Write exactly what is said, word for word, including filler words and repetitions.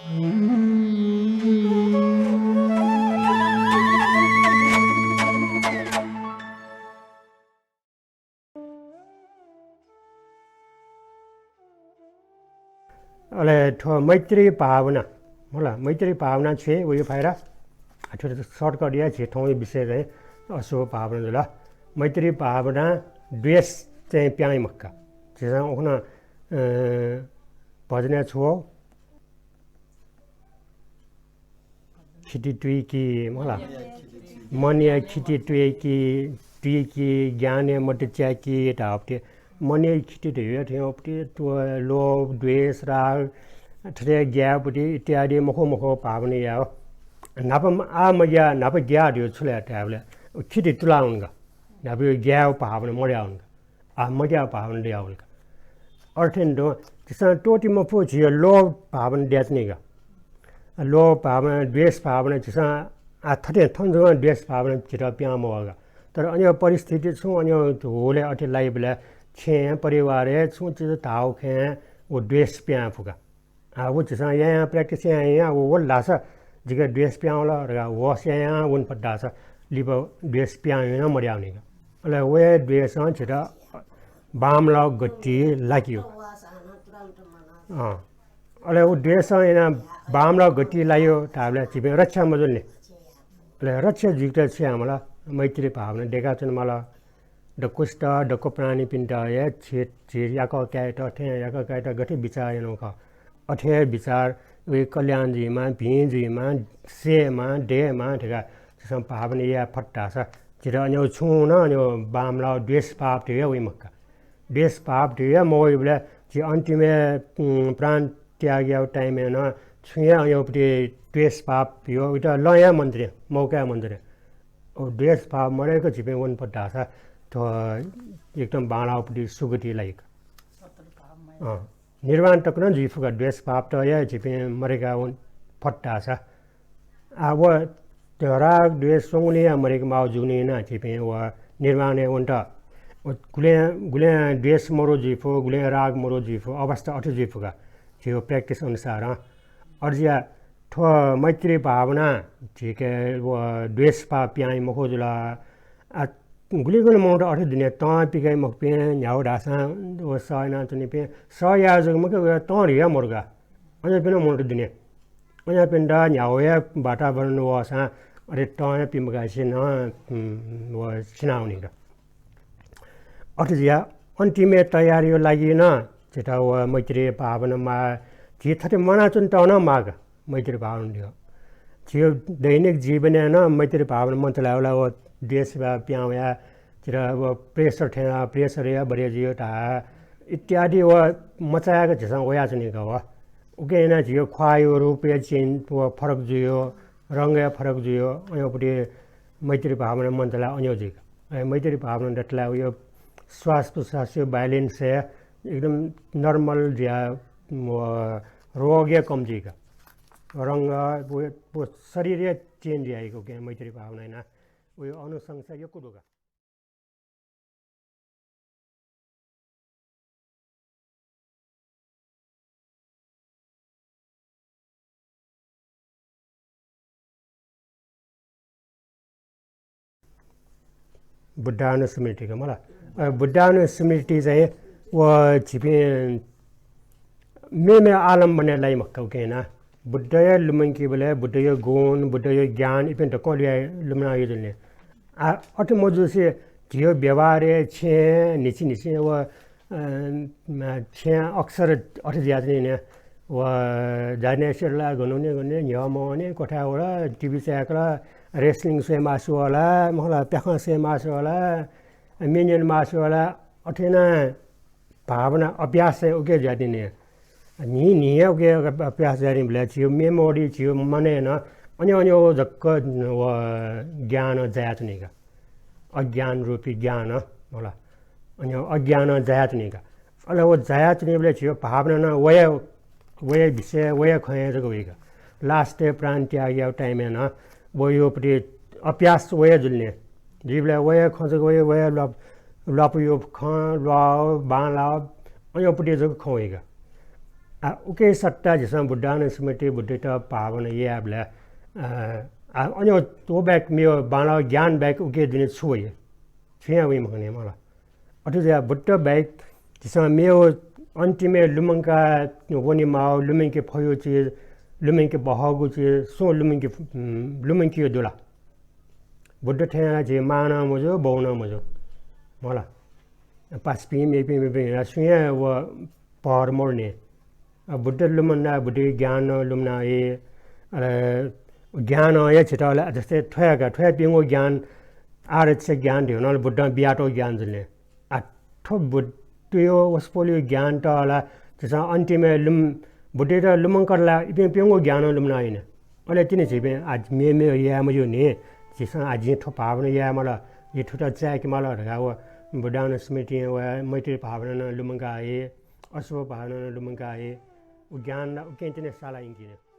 अले थ्व मैत्री भावना, होला, मैत्री भावना छु हे वयो फाइरा? आ, थ्व shortcut या झी थौं विषय चाहिँ अशुभ भावना जुल। मैत्री भावना द्वेष चाहिँ प्यां मखु का। झीसं उखुन्हु, अ, भजनय् छु हो? खिति तुइकी, मला। मनया खिति तुइकी, तुइकी, ज्ञानय् मत च्याकी धाःबलय् मनया खिति धयागु थें उबलय् लोभ, द्वेष, राग, थथे ग्याःबलय् इत्यादि मखु मखु भावना याः। न्हापा म-, आः मग्याः, न्हापा ग्याः धयागु छु लय् धाःबलय् खिति तुला वंगु। न्हापा ग्याःगु भावना मदयावंगु। आः मग्याःगु भावना दयावंगु। अथे नं दु, झीसं त्वःते मफु, झीगु लोभ भावना दयाच्वनीगु। लोभ भावना, द्वेष भावना झीसं आः थथे थन जक द्वेष भावना झीत प्यां मवःगु। तर अन्य परिस्थिति छुं अन्य हुलय् अथे लाइबलय् छेँय् परिवारय् छुं चिज धाःगु खँय् व द्वेष प्यां फुगु। आ, व झीसं यायां practice यायां यायां व वल धाःसा जिके द्वेष प्यां वल धकाः होस यायां वने फत धाःसा लिपा द्वेष प्यां यानाः मदयावनीगु। अले व हे द्वेषं झीत बांमलाःगु गति लाकीगु। अँ। अले व द्वेषं यानाः बांमलाःगु गति लाकीगु धाःबलय् झीपिं रक्षा मजुल नि। अले रक्षा जुइकेत छु यायेमाल? मैत्री भावना दयेकाच्वनेमाल। दक्वसित, दक्व प्राणीपिन्त हे झी, झी याकः कायेत, थें याकः कायेत गथे बिचाः यानागु खः, अथे हे बिचाः, उइ कल्याण जुइमा, भिं जुइमा, सयेमा, दयेमा धकाः झीसं भावना याये फत धाःसा झीत अन्यु छुं नं अन्यु बांमलाःगु द्वेष भाव धयागु वइ मखु का। द्वेष भाव धयागु मवइबलय् झी अन्तिमय्, उम्, प्राण त्याग याःगु time-य् नं छुं हे अन्युपट्टि द्वेष भाव धयागु उइत लँ याये मन्त नि, मौका हे मन्त नि। व द्वेष भाव मदय्क झीपिं वने फत धाःसा थ्व एकदम बांलाःपट्टि सुगति लाइक। अँ, निर्वाण तक नं जुइ फुका द्वेष भावत हे झीपिं मदय्का वने फत धाःसा। आ, व राग द्वेष स्वंगुलिं हे मदय्क माःगु जूगुलिं नं झीपिं व निर्वाणय् वनेत व गुलें, गुलें द्वेष मरु जुइ फु, गुलें राग मरु जुइ फु, अवस्था अथे जुइ फुका झीगु practice अनुसारं। अथे जुयाः थ्व मैत्री भावना झीके व द्वेष भाव प्यां मखु जुल। आ, गुलिगुलि मनूत अथे दुने तं पिकाइ मखुपिं न्ह्यागु धाःसां व सह यानाच्वनीपिं सह याः जक मखु, व तं ह्रिया मरुगा। अज्याःपिं नं मनूत दुने। अज्याःपिन्त न्ह्यागु हे वातावरण वःसां अथे तं हे पिमकासे नं, उम्, व सिनावनी का। अथे जुयाः अन्तिमय् तयारीया लागि नं झीत व मैत्री भावना माः, झी थथे म्वानाच्वनेत नं माः का। मैत्री भावना दियो। झीगु दैनिक जीवनय् नं मैत्री भावना मन्त लायेबलय् व द्वेष भाव प्यां वयाः झीत व pressure थें, pressure या बढे जुयो धाः इत्यादि व मचायेक झीसं वयाच्वनीगु व। उकिं यानाः झीगु ख्वाःया रूपया change व फरक जुयो, रंगया फरक जुयो, अयंपट्टि मैत्री भावना मन्त लायेबलय् अन्यु जुइगु। अले मैत्री भावना दत लायेबलय् व श्वास प्रश्वासया balance हे एकदम normal जुयाः व रोग हे कम जुइगु। रंग, व, व शरीर हे change याइगु उकिं मैत्री भावना यानाः व अनुशंसा यक्व दु का। बुद्धानुस्मृति का मला। अ, बुद्धानुस्मृति चाहिँ व झीपिं मेमेगु आलम्बनय् लाइ मखु का उकिं यानाः। बुद्धया लुमंकीबलय् बुद्धया गुण, बुद्धया ज्ञान इपिं दक्वं लुया लुमनाः जुल नि। आ, अथे मजुसे झीगु व्यवहारय् छेँ न्हिच्छि न्हिच्छि व, अ, छेँ अक्सर अथे जुयाच्वनी नि। व जाने सिरला गनुने गनुने न्ह्यः मवने, क्वथाय् वल, TV चाय्कल, wrestling स्वये मास्ति वल, मखु ला प्याखं स्वये मास्ति वल, म्ये न्यने मास्ति वल, अथे यानाः भावना अभ्यास चाहिँ उके जुयाच्वनी नि। न्हि न्हि हे उके अभ्यास जुयाच्वनीबलय् झीगु memory, झीगु मनय् नं अन्यु अन्यु जक व ज्ञान जायाच्वनी का। अज्ञान रूपी ज्ञान, होला। अन्यु अज्ञान जायाच्वनी का। अले व जायाच्वनीबलय् झीगु भावना नं वया, वया विषय, वया खँ हे जक वइ का। Last-य् प्राण त्याग याःगु time-य् नं वयापट्टि अभ्यास वया जुल नि। जुइबलय् वया खँ जक वया, वया ल्वाप, ल्वापुया खँ, ल्वाः, बांलाः, अन्युपट्टि जक खँ वइ का। आ, उके सट्टा झीसं बुद्धानुस्मृति, बुद्धयात भावना यायेबलय्, अ, आ, अन्य व बाहेक मेव बांलाः ज्ञान बाहेक उके दुने छु वइ? छुं हे वइ मखु नि मला। अथे जुयाः बुद्ध बाहेक झीसं मेव अन्तिमय् लुमंका वने माःगु, लुमंके फइगु चिज, लुमंके बहःगु चिज, सुं लुमंके, उम्, लुमंकेगु दु ला? बुद्ध थें झी मां नं मजू, बौ नं मजू मला। पासापिं, मेपिं, मेपिं ला सुं हे व पहर मरु नि। अ, बुद्ध लुमंना, बुद्धया ज्ञान नं लुमंना हे, अले ज्ञान हे छित ला जस्तै थ्वया का, थ्वया प्यंगू ज्ञान, आरक्ष ज्ञान धइगु नं बुद्धं बियातःगु ज्ञान जुल नि। आ, थ्व बुद्धया वसपोलया ज्ञानत ला झीसं अन्तिमय् लुम-, बुद्धयात लुमंकल ला इपिं प्यंगू ज्ञान नं लुमंना हे नि। अले तिनि झीपिं आ, मेमेगु याये मज्यू नि। झीसं आ, जिं थ्व भावना याये माल, जिं थुत चाय्‌के माल धकाः व बुद्धानुस्मृतिं व मैत्री भावना नं लुमंका हे, अशुभ भावना नं लुमंका हे, व ज्ञान ला उकें तिनि साला यंकी नि।